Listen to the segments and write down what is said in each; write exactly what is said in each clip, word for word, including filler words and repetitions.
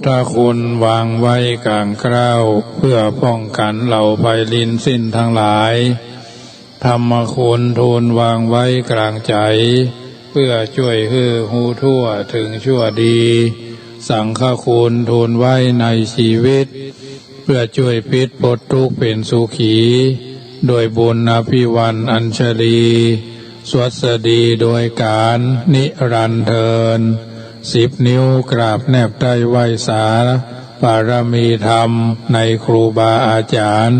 ทคุณวางไว้กลางเกล้า เพื่อป้องกันเหล่าภัยรินสิ้นทั้งหลาย ธรรมคุณทูลวางไว้กลางใจ๋ เพื่อจ้วยหื้อฮู้ทั่วเถิงชั่วดี สังฆคุณทูลไว้ในชีวิต เพื่อจ้วยปิดป๊นตุ๊กข์เป๋นสุขี โดยบุญอภิวาทอัญชลี สวัสดีโดยก๋านนิรันดร์เทอญ สิบนิ้วกราบแนบใต้ไหว้สา บารมีธรรมในครูบาอาจ๋ารย์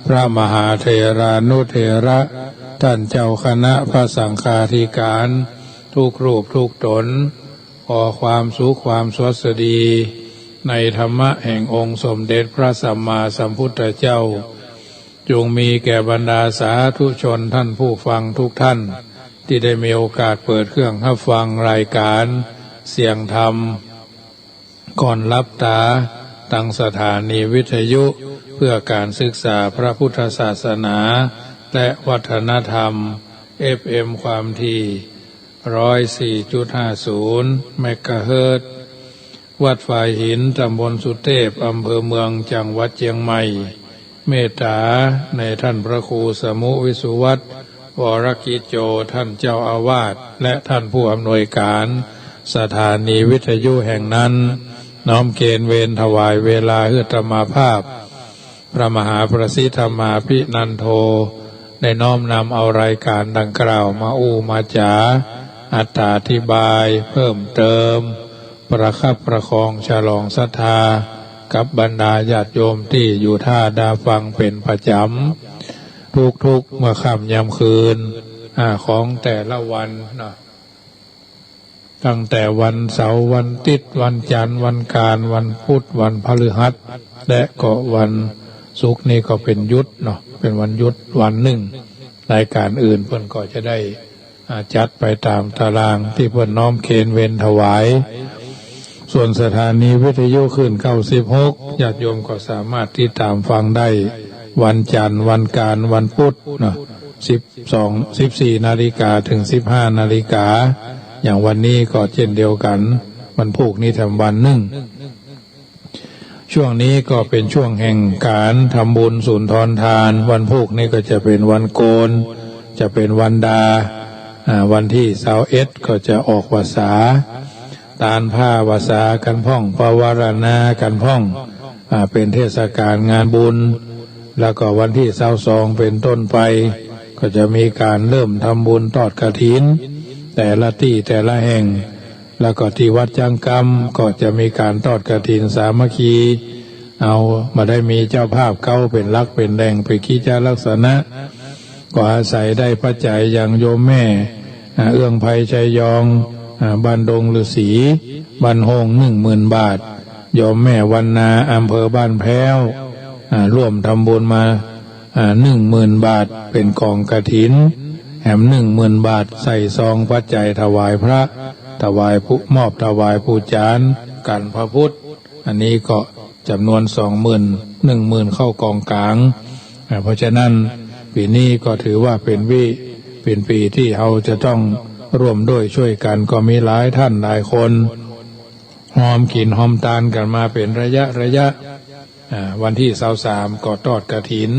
พระมหาเถรานุเถระ ต้านเจ้าคณะพระสังฆาธิก๋าร กู้รูปกู้ต๋น ขอความสุขความสวัสดี ในธรรมะแห่งองค์สมเด็จพระสัมมาสัมพุทธเจ้า จงมีแก่บรรดาสาธุชนต้านผู้ฟังกู้ต้าน ตี้ได้มีโอกาสเปิดเครื่องฮับฟังรายก๋านเสียงธรรม ก่อนหลับต๋า ตางสถานีวิทยุเพื่อก๋านศึกษาพระพุทธศาสนาและวัฒนธรรม เอฟเอ็ม ความถี่ ร้อยสี่จุดห้าศูนย์ เมกะเฮิรตซ์ วัดฝายหิน ต๋ำบลสุเตพ อำเภอเมือง จังหวัดเจียงใหม่ เมตต๋าในต้านพระครูสมุห์ วิสุวัฒน์ วรกิจโจ ต้านเจ้าอาวาส และต้านผู้อำนวยก๋านสถานีวิทยุแห่งนั้น น้อมเกณฑ์เวรถวายเวลาหื้ออาตมาภาพ พระมหาประสิทธมาภินันโท ได้น้อมนำเอารายก๋านดังกล่าวมาอู้มาจ๋า อัตถาธิบายเพิ่มเติม ประคับประคองฉลองศรัทธา กับบรรดาญาติโยมตี้อยู่ต้าดาฟังเป๋นประจำ กู้ๆ เมื่อค่ำยามคืน อา ของแต่ละวันเนาะ ตั้งแต่วันเสาร์ วันอาทิตย์ วันจันทร์ วันอังคาร วันพุธ วันพฤหัส และก็วันศุกร์นี้ก็เป๋นหยุดเนาะ เป๋นวันหยุดวันนึ่ง รายก๋านอื่นเปิ้นก็จะได้ อ่า จัดไปต๋ามต๋ารางตี้เปิ้นน้อมเกณฑ์เวรถวาย ส่วนสถานีวิทยุคลื่น เก้าสิบหก ญาติโยมก็สามารถติดต๋ามฟังได้ วันจันทร์ วันอังคาร วันพุธเนาะ สิบสอง สิบสี่นาฬิกาเถิง สิบห้านาฬิกา อย่างวันนี้ก็เจ้นเดียวกั๋น วันพูกนี้แถมวันนึ่ง ช่วงนี้ก็เป๋นช่วงแห่งก๋านทำบุญสุนทรทาน วันพูกนี้ก็จะเป๋นวันโกณ จะเป๋นวันดา อ่า วันตี้ซาวเอ็ดก็จะออกพรรษา ตานผ้าพรรษากั๋นพ่อง ปวารณากั๋นพ่อง อ่า เป๋นเทศกาลงานบุญ แล้วก็วันตี้ซาวสองเป๋นต้นไป ก็จะมีก๋านเริ่มทำบุญตอดกฐิน แต่ละตี้แต่ละแห่ง แล้วก็ตี้วัดจั๊งกำก็จะมีก๋านตอดกฐินสามัคคี เอา บ่ได้มีเจ้าภาพเก๊าเป๋นหลักเป๋นแหล่ง เป๋นกิจจลักษณะ ก็อาศัยได้ปัจจัยอย่างโยมแม่ อ่า เอื้องไพชัยยอง อ่า บ้านดงฤๅษี บ้านโฮ่ง หนึ่งหมื่นบาท โยมแม่วรรณา อำเภอบ้านแพ้ว อ่า ร่วมทำบุญมา อ่า หนึ่งหมื่นบาท เป๋นก๋องกฐิน แหม หนึ่งหมื่นบาท ใส่ซองปัจจัยถวายพระ ถวายผู้ มอบถวายผู้จารย์ กั๋นพระพุทธ อันนี้ก็จ๋ำนวนสองหมื่น หนึ่งหมื่นเข้าก๋องก๋าง อ่า เพราะฉะนั้นปี๋นี้ก็ถือว่าเป๋นวิ เป๋นปี๋ตี้เฮาจะต้องร่วมด้วยช่วยกั๋น ก็มีหลายต้านหลายคน ฮอมกิ๋นฮอมตานกั๋นมาเป๋นระยะระยะ อ่า วันตี้ซาวสามก็ตอดกฐิน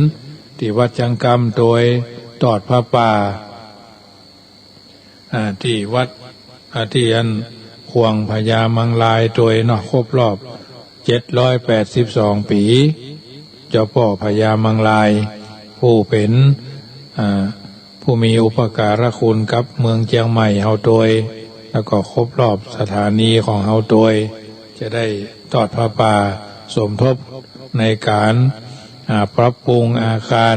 ตี้วัดจั๊งกำโตย ตอดผ้าป่า อ่า ตี้วัด อ่า ตี้อันขวงพญามังรายโตยเนาะ ครบรอบเจ็ดร้อยแปดสิบสองปี๋ เจ้าป้อพญามังราย ผู้เป๋น อ่า ผู้มีอุปการะคุณกับเมืองเจียงใหม่เฮาโตย แล้วก็ครบรอบสถานีของเฮาโตย จะได้ตอดผ้าป่าสมทบในก๋าน อ่า ปรับปรุงอาคาร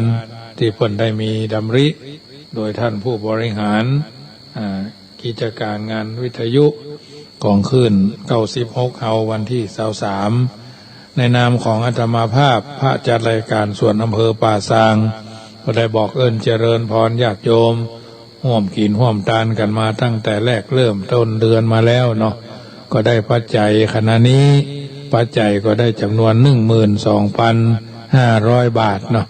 ตี้เปิ้นได้มีดำริ โดยต้านผู้บริหาร อ่า กิจก๋านงานวิทยุของคลื่น เก้าสิบหก เฮา วันตี้ซาวสาม ในนามของอาตมาภาพ พระจัดรายก๋านส่วนอำเภอป่าซาง ก็ได้บอกเอิ้นเจริญพรญาติโยม ฮ่วมกิ๋นฮ่วมตานกั๋นมาตั้งแต่แรกเริ่มต้นเดือนมาแล้วเนาะ ก็ได้ปัจจัยขณะนี้ ปัจจัยก็ได้จ๋ำนวน หนึ่งหมื่นสองพันห้าร้อยบาทเนาะ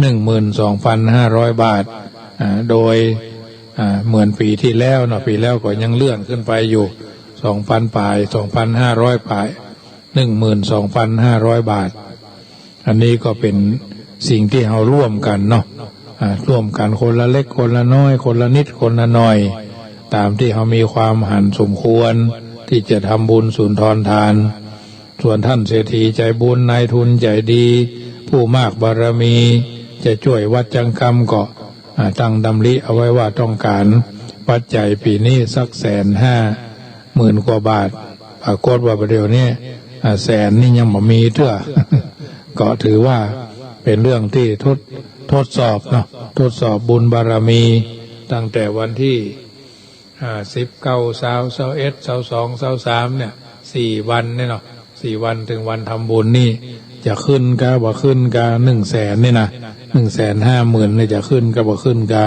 หนึ่งหมื่นสองพันห้าร้อยบาท อ่า โดย อ่า เหมือนปี๋ตี้แล้วเนาะ ปี๋แล้วก็ยังเลื่อนขึ้นไปอยู่ สองพันป๋าย สองพันห้าร้อยป๋าย หนึ่งหมื่นสองพันห้าร้อยบาท อันนี้ก็เป๋นสิ่งตี้เฮาร่วมกั๋นเนาะ อ่า ร่วมกั๋นคนละเล็กคนละน้อย คนละนิดคนละหน่อย ต๋ามตี้เฮามีความหันสมควรตี้จะทำบุญสุนทรทาน ส่วนต้านเศรษฐีใจ๋บุญ นายทุนใจ๋ดี ผู้มากบารมี จะจ้วยวัดจังกำก็ อ่า ตั้งดำริเอาไว้ว่าต้องก๋านปัจจัยปี๋นี้สักแสนห้าหมื่นกว่าบาท ปรากฏว่าบ่าเดี่ยวนี้ อ่า แสนนี่ยังบ่มีเตื้อ ก็ถือว่าเป๋นเรื่องตี้ทด ทดสอบเนาะ ทดสอบบุญบารมี ตั้งแต่วันตี้ อ่า สิบเก้า ซาว ซาวเอ็ด ซาวสอง ซาวสาม เนี่ย สี่วันเนี่ยเนาะ สี่วันเถิงวันทำบุญนี่ จะขึ้นกาบ่ขึ้นกา หนึ่งแสนนี่นะ หนึ่งแสนห้าหมื่นนี่จะขึ้นกาบ่ขึ้นกา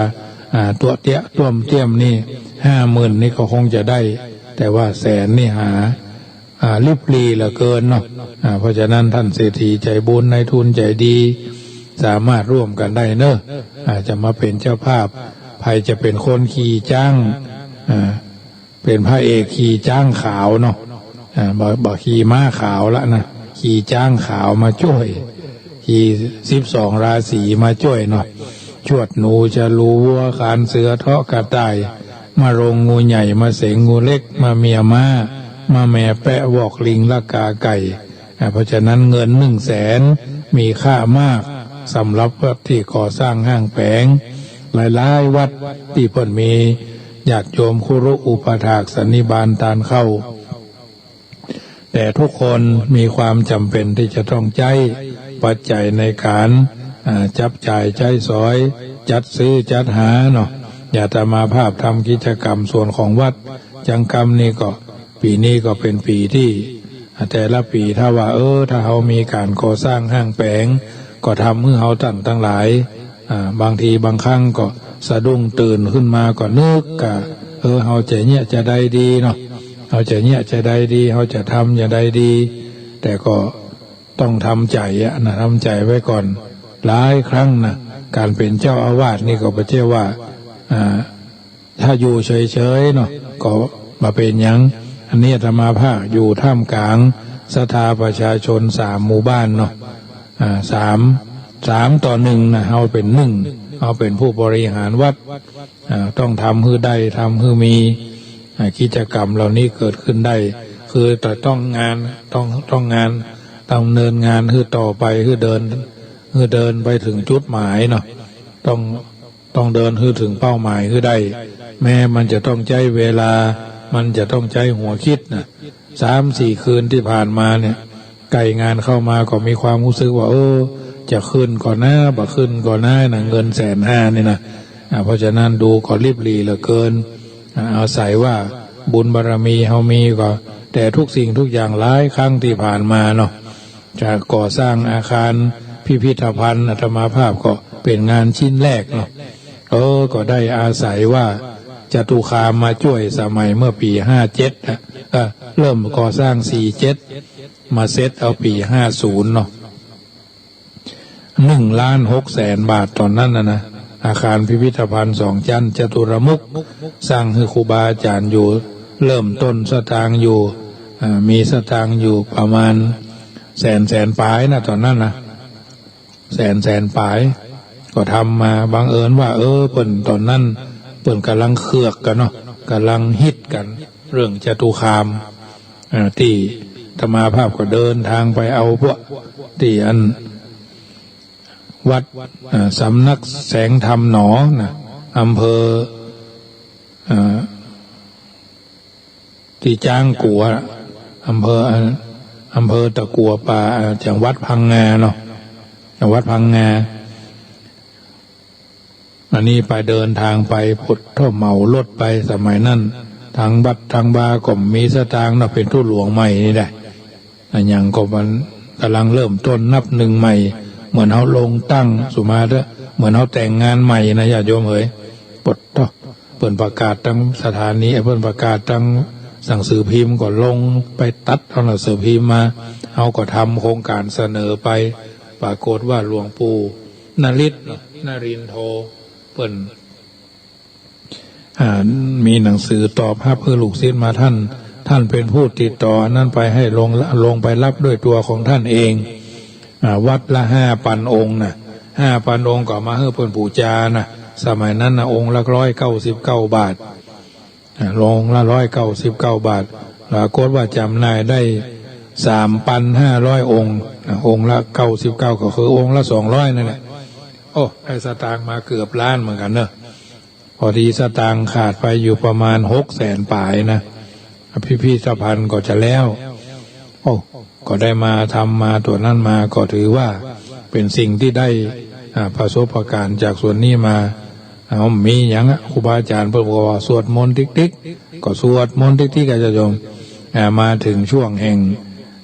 อ่า ตั๋วเตี้ยต้วมเตี้ยมนี่ ห้าหมื่นนี่ก็คงจะได้ แต่ว่าแสนนี่หา อ่า ริบหรี่เหลือเกินเนาะ อ่า เพราะฉะนั้นต้านเศรษฐีใจ๋บุญ นายทุนใจ๋ดี สามารถร่วมกั๋นได้เนาะ อ่า จะมาเป๋นเจ้าภาพ ใผจะเป๋นคนขี่จ๊าง อ่า เป๋นพระเอกขี่จ๊างขาวเนาะ อ่า บ่ บ่ขี่ม้าขาวละนะ ขี่จ๊างขาวมาจ้วย ขี่สิบสองราศีมาจ้วยเนาะ ชวดหนู ฉลู วัว ขานเสือ เทาะกระต่าย มะโรง งูใหญ่ มะเสง งูเล็ก มะเมียม้า มะแมแปะ วอกลิง ละกา ไก่ อ่า เพราะฉะนั้นเงินหนึ่งแสนมีค่ามาก สำหรับวัดตี้ก่อสร้างห้างแป๋ง หลายๆ วัดตี้เปิ้นมีญาติโยมครุอุปถากสันนิบาตตานเข้า แต่ทุกคนมีความจ๋ำเป๋นตี้จะต้องใจ๊ปัจจัยในก๋าน อ่า จับจ่ายใจ๊สอย จัดซื้อจัดหาเนาะ อาตมาภาพทำกิจกรรมส่วนของวัดจังกำนี่ก็ ปี๋นี้ก็เป๋นปี๋ตี้ อ่า แต่ละปี๋ถ้าว่า เออ ถ้าเฮามีก๋านก่อสร้างห้างแป๋ง ก็ทำหื้อเฮาต้านตังหลาย อ่า บางทีบางครั้งก็สะดุ้งตื่นขึ้นมาก็นึกกา เออ เฮาจะเยียะจาใดดีเนาะ เฮาจะเยียะจาใดดี เฮาจะทำจาใดดี แต่ก็ต้องทำใจ๋อะนะ ทำใจ๋ไว้ก่อน หลายครั้งนะ ก๋านเป๋นเจ้าอาวาสนี่ก็บ่ใจ้ว่า อ่า ถ้าอยู่เฉยๆ เนาะ ก็บ่เป๋นหยัง อันนี้อาตมาภาพอยู่ท่ามกลางศรัทธาประชาชนสามหมู่บ้านเนาะ อ่า สาม สามต่อหนึ่งนะ เฮาเป๋นหนึ่ง เฮาเป๋นผู้บริหารวัด อ่า ต้องทำหื้อได้ ทำหื้อมี อ่า กิจกรรมเหล่านี้เกิดขึ้นได้ คือจะต้องงาน ต้อง ต้องงาน ดำเนินงานหื้อต่อไป หื้อเดิน หื้อเดินไปเถิงจุดหมายเนาะ ต้อง ต้องเดินหื้อเถิงเป้าหมายหื้อได้ แม้มันจะต้องใจ๊เวลา มันจะต้องใจ๊หัวคิดนะ สามสี่คืนตี้ผ่านมาเนี่ย ใก้งานเข้ามาก็มีความฮู้สึกว่า เออ จะขึ้นก่อนะ บ่ขึ้นก่อนะนะ เงินแสนห้านี่นะ อ่า เพราะฉะนั้นดูก็ริบหรี่เหลือเกิน อ่า อาศัยว่าบุญบารมีเฮามีก็ แต่ทุกสิ่งทุกอย่างหลายครั้งตี้ผ่านมาเนาะ จะก่อสร้างอาคารพิพิธภัณฑ์ อาตมาภาพก็เป๋นงานชิ้นแรกเนาะ เออ ก็ได้อาศัยว่าจตุคามมาจ้วยสมัยเมื่อปี๋ห้าเจ็ดอะ เอ่อ เริ่มก่อสร้างสี่เจ็ด มาเสร็จเอาปี๋ห้าศูนย์เนาะ หนึ่งล้านหกแสนบาทต๋อนนั้นนะนะ อาคารพิพิธภัณฑ์สองชั้นจตุรมุข สร้างหื้อครูบาอาจ๋ารย์อยู่ เริ่มต้นสตางค์อยู่ อ่า มีสตางค์อยู่ประมาณแสน แสนป๋ายนะต๋อนนั้นนะ แสน แสนป๋าย ก็ทำมา บังเอิญว่า เออ เปิ้นต๋อนนั้น เปิ้นก่ำลังเคือกกั๋นเนาะ ก่ำลังฮิตกั๋น เรื่องจตุคาม อ่า ตี้อาตมาภาพก็เดินตางไปเอาพวกตี้อันวัด อ่า สำนักแสงธรรมหนอนะ อำเภอ อ่า ตี้จ๊างกั๋ว อำเภอ อ่า อำเภอตะกั๋วป่า อ่า จังหวัดพังงาเนาะ จังหวัดพังงา อันนี้ไปเดินตางไป พุทโธ เหมารถไป สมัยนั้น ตางวัดตางวาก็บ่มีสตางค์เนาะ เป๋นตุ๊หลวงใหม่นี่แหละ อะหยังก็มันก่ำลังเริ่มต้นนับหนึ่งใหม่ เหมือนเฮาลงตั้ง สุมาเถอะ เหมือนเฮาแต่งงานใหม่นะ ญาติโยมเหย พุทโธ เปิ้นประกาศตางสถานี เปิ้นประกาศตางหนังสือพิมพ์ก็ลงไปตัดเอาหนังสือพิมพ์มา เฮาก็ทำโครงก๋านเสนอไป ปรากฏว่าหลวงปู่นรินทร์ นรินทร์โท เปิ้น อ่า มีหนังสือตอบฮับหื้อลูกศิษย์มาต้าน ท่านเป๋นผู้ติดต่ออันนั้นไป หื้อลง ลงไปฮับด้วยตั๋วของท่านเอง อ่า วัดละห้าปันองค์นะ ห้าปันองค์ก็มาหื้อเปิ้นปู๋จานะ สมัยนั้นนะ องค์ละร้อยเก้าสิบเก้าบาท อ่า องค์ละร้อยเก้าสิบเก้าบาท ปรากฏว่าจ๋ำหน่ายได้สามปันห้าร้อยองค์นะ องค์ละเก้าสิบเก้า ก็คือองค์ละสองร้อยนั่นแหละ โอ้ ได้สตางค์มาเกือบล้านเหมือนกั๋นเนาะ พอดีสตางค์ขาดไปอยู่ประมาณหกแสนป๋ายนะ พิพิธภัณฑ์ก็จะแล้ว โอ้ ก็ได้มาทำมาตั๋วนั้นมา ก็ถือว่าเป๋นสิ่งตี้ได้ อ่า ประสบการณ์จากส่วนนี้มา เอา มีหยังอะ ครูบาอาจ๋ารย์เปิ้นบอกว่าสวดมนต์ติ๊กๆ ก็สวดมนต์ติ๊กๆ อะญาติโยม อ่า มาเถิงช่วงแห่ง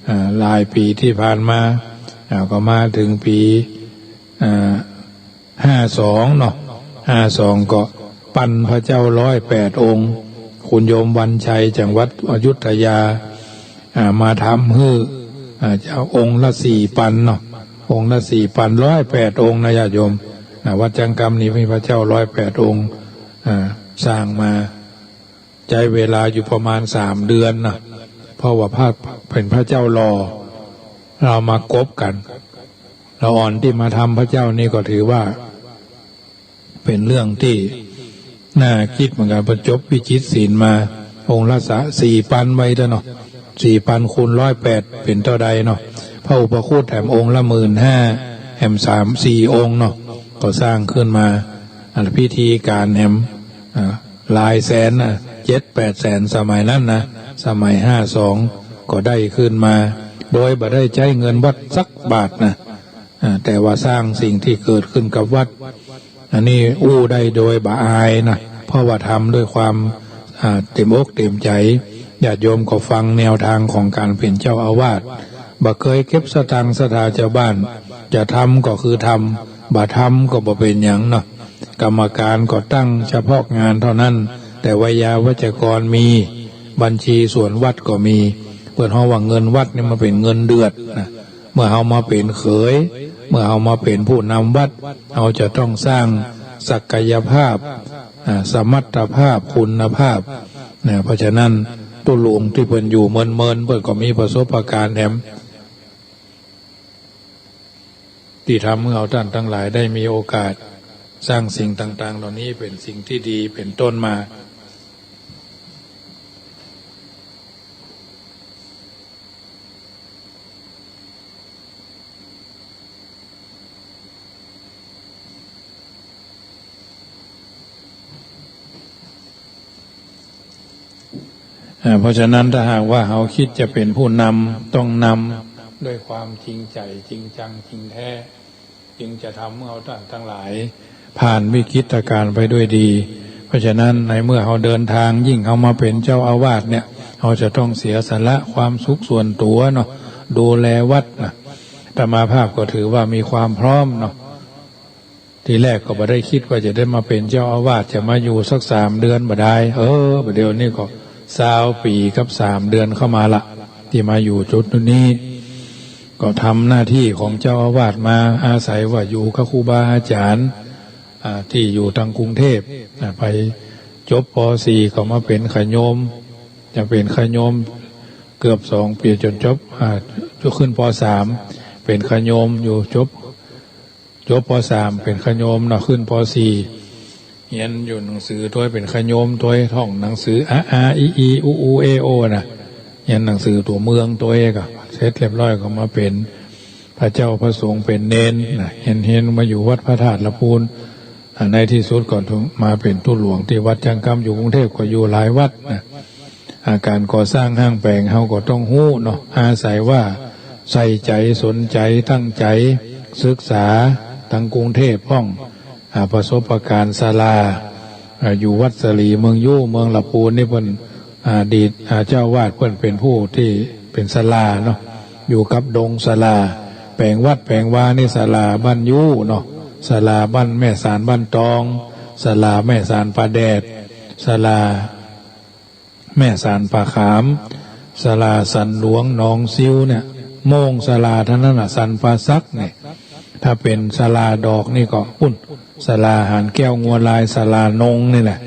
อ่า หลายปี๋ตี้ผ่านมา อ่า ก็มาเถิงปี๋ อ่า ห้าสองเนาะ ห้าสองก็ปันพระเจ้าร้อยแปดองค์ คุณโยมวันชัยจังหวัดอยุธยา อ่า มาทำหื้อ อ่า เจ้าองค์ละสี่ปันเนาะ องค์ละสี่ปัน ร้อยแปดองค์นะญาติโยม อ่า วัดจังกำนี่มีพระเจ้าร้อยแปดองค์ อ่า สร้างมา ใจ๊เวลาอยู่ประมาณสามเดือนนะ เพราะว่าพระเป๋นพระเจ้าหล่อ เอามาก๊อปกั๋น แล้วอ่อนตี้มาทำพระเจ้านี่ก็ถือว่าเป๋นเรื่องตี้น่าคิดเหมือนกั๋น เปิ้นจบวิจิตรศิลป์มา องค์ละสะ สี่ปันไว้เต๊อะเนาะ สี่ปันคูณร้อยแปดเป๋นเต้าใดเนาะ พระอุปคุตแหมองค์ละหมื่นห้า แหมสามสี่องค์เนาะ ก็สร้างขึ้นมา อันพิธีก๋านแหม อ่า หลายแสนนะ เจ็ดแปดแสนสมัยนั้นนะ สมัยห้าสองก็ได้ขึ้นมา โดยบ่ได้ใจ๊เงินวัดสักบาทนะ อ่า แต่ว่าสร้างสิ่งตี้เกิดขึ้นกับวัด อันนี้อู้ได้โดยบ่อายนะ เพราะว่าทำด้วยความ อ่า เต๋มอกเต๋มใจ๋ ญาติโยมก็ฟังแนวตางของก๋านเป๋นเจ้าอาวาส บ่เกยเก็บสตางค์ศรัทธาจาวบ้าน จะทำก็คือทำ บ่ทำก็บ่เป๋นหยังเนาะ กรรมการก็ตั้งเฉพาะงานเต้านั้น แต่ไวยาวัจกรมี บัญชีส่วนวัดก็มี เปิ้นฮ้องว่าเงินวัดนี่มันเป๋นเงินเดือดนะ เมื่อเฮามาเป๋นเขย เมื่อเฮามาเป๋นผู้นำวัด เฮาจะต้องสร้างศักยภาพ อ่า สมรรถภาพ คุณภาพนะ เพราะฉะนั้นตุ๊ลุงตี้เปิ้นอยู่เมินๆ เปิ้นก็มีประสบการณ์แหม ตี้ทำหื้อเฮาต้านตังหลายได้มีโอกาสสร้างสิ่งต่างๆ เหล่านี้เป๋นสิ่งตี้ดีเป๋นต้นมา อ่า เพราะฉะนั้นถ้าหากว่าเฮาคิดจะเป๋นผู้นำ ต้องนำด้วยความจริงใจ๋ จริงจัง จริงแท้ จึงจะทำหื้อเฮาต้านตังหลาย ผ่านวิกฤตการณ์ไปด้วยดี เพราะฉะนั้นในเมื่อเฮาเดินตาง ยิ่งเฮามาเป๋นเจ้าอาวาสเนี่ย เฮาจะต้องเสียสละความสุขส่วนตั๋วเนาะ ดูแลวัดนะ อาตมาภาพก็ถือว่ามีความพร้อมเนาะ ทีแรกก็บ่ได้คิดว่าจะได้มาเป๋นเจ้าอาวาส จะมาอยู่สักสามเดือนบ่ดาย เออ บ่าเดี่ยวนี้ก็ซาวปี๋กับสามเดือนเข้ามาละ ตี้มาอยู่จุดนี้ ก็ทำหน้าตี้ของเจ้าอาวาสมา อาศัยว่าอยู่กับครูบาอาจ๋ารย์ อ่า ตี้อยู่ตางกรุงเทพฯ อ่า ไปจบ ป.สี่ ก็มาเป๋นขะโยม จะเป๋นขะโยมเกือบสองปี๋จ๋นจบ อ่า จะขึ้น ป.สาม เป๋นขะโยมอยู่ จบ จบ ป.สาม เป๋นขะโยมเนาะ ขึ้น ป.สี่ เฮียนอยู่หนังสือตวย เป๋นขะโยมตวย ท่องหนังสือ อะ อา อิ อี อุ อู เอ โอ น่ะ เฮียนหนังสือตั๋วเมืองตวย ก็เสร็จเรียบร้อยก็มาเป๋นพระเจ้าพระสงฆ์ เป๋นเณรน่ะ เณรๆ มาอยู่วัดพระธาตุละปูน อ่า ในตี้สุดก็มาเป๋นตุ๊หลวงตี้วัดจังกำ อยู่กรุงเทพฯก็อยู่หลายวัดน่ะ อ่า ก๋านก่อสร้างห้างแป๋งเฮาก็ต้องฮู้เนาะ อาศัยว่าใส่ใจ๋ สนใจ๋ ตั้งใจ๋ศึกษาตางกรุงเทพฯพ่อง อ่า ประสบการณ์ศาลา อ่า อยู่วัดสลีเมืองยู้ เมืองละปูนนี่เปิ้น อ่า อดีต อ่า เจ้าอาวาสเปิ้นเป๋นผู้ตี้เป๋นศาลาเนาะ อยู่กับดงศาลา แป๋งวัดแป๋งวานี่ ศาลาบ้านยู้เนาะ ศาลาบ้านแม่สารบ้านตอง ศาลาแม่สารป่าแดด ศาลา แม่สารป่าขาม ศาลาสันหลวงหนองซิวเนี่ย โม่งศาลาเต้านั้นน่ะ สันป่าสักเนี่ย ถ้าเป๋นศาลาดอกนี่ก็ปุ้น ศาลาหานแก้วงัวลาย ศาลานงนี่แหละ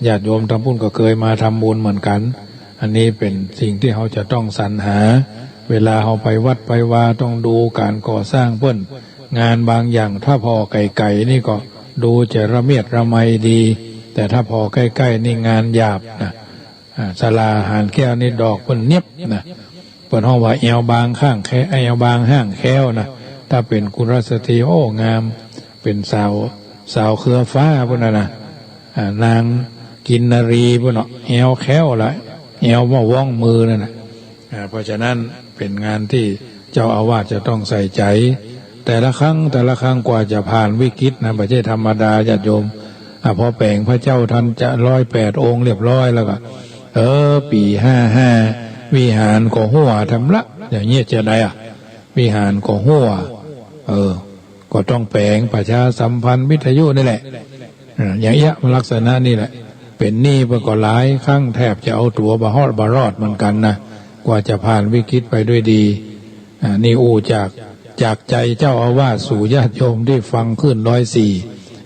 ญาติโยมตางปุ้นก็เกยมาทำบุญเหมือนกั๋น อันนี้เป๋นสิ่งตี้เฮาจะต้องสรรหา เวลาเฮาไปวัดไปวาต้องดูก๋านก่อสร้างเปิ้น งานบางอย่างถ้าผ่อไก๋ๆ นี่ก็ดูจะระเมียดระไมดี แต่ถ้าผ่อใก้ๆ นี่งานหยาบนะ อ่า ศาลาหานแก้วนี่ดอกเปิ้นเนียบนะ เปิ้นฮ้องว่าแอวบางข้างแค แอวบางห้างแคล้วนะ ถ้าเป๋นกุลสตรี โอ้ งาม เป๋นสาว สาวเครือฟ้าปู้นน่ะนะ อ่า นางกินนรีปู้นเนาะ แอวแคล้วละ แอวมะว้องมือนั่นน่ะ อ่า เพราะฉะนั้นเป๋นงานตี้เจ้าอาวาสจะต้องใส่ใจ๋ แต่ละครั้ง แต่ละครั้งกว่าจะผ่านวิกฤตนะ บ่ใจ้ธรรมดาญาติโยม อ่า พอแป๋งพระเจ้าทัณฑ์จะร้อยแปดองค์เรียบร้อยแล้วก็ เออ ปี๋ห้าห้า วิหารก็ฮั่วแถมละ อย่างเงี้ยจะไดอะ วิหารก็ฮั่ว เออ ก็ต้องแป๋ง ประชาสัมพันธ์วิทยุนี่แหละ อ่า อย่างเอี้ย ลักษณะนี่แหละ เป๋นหนี้เปิ้นก็หลายครั้ง แทบจะเอาตั๋วบ่ฮอดบ่รอดเหมือนกั๋นนะ กว่าจะผ่านวิกฤตไปด้วยดี อ่า นี่อู้จาก จากใจ๋เจ้าอาวาสสู่ญาติโยมตี้ฟังคลื่นร้อยสี่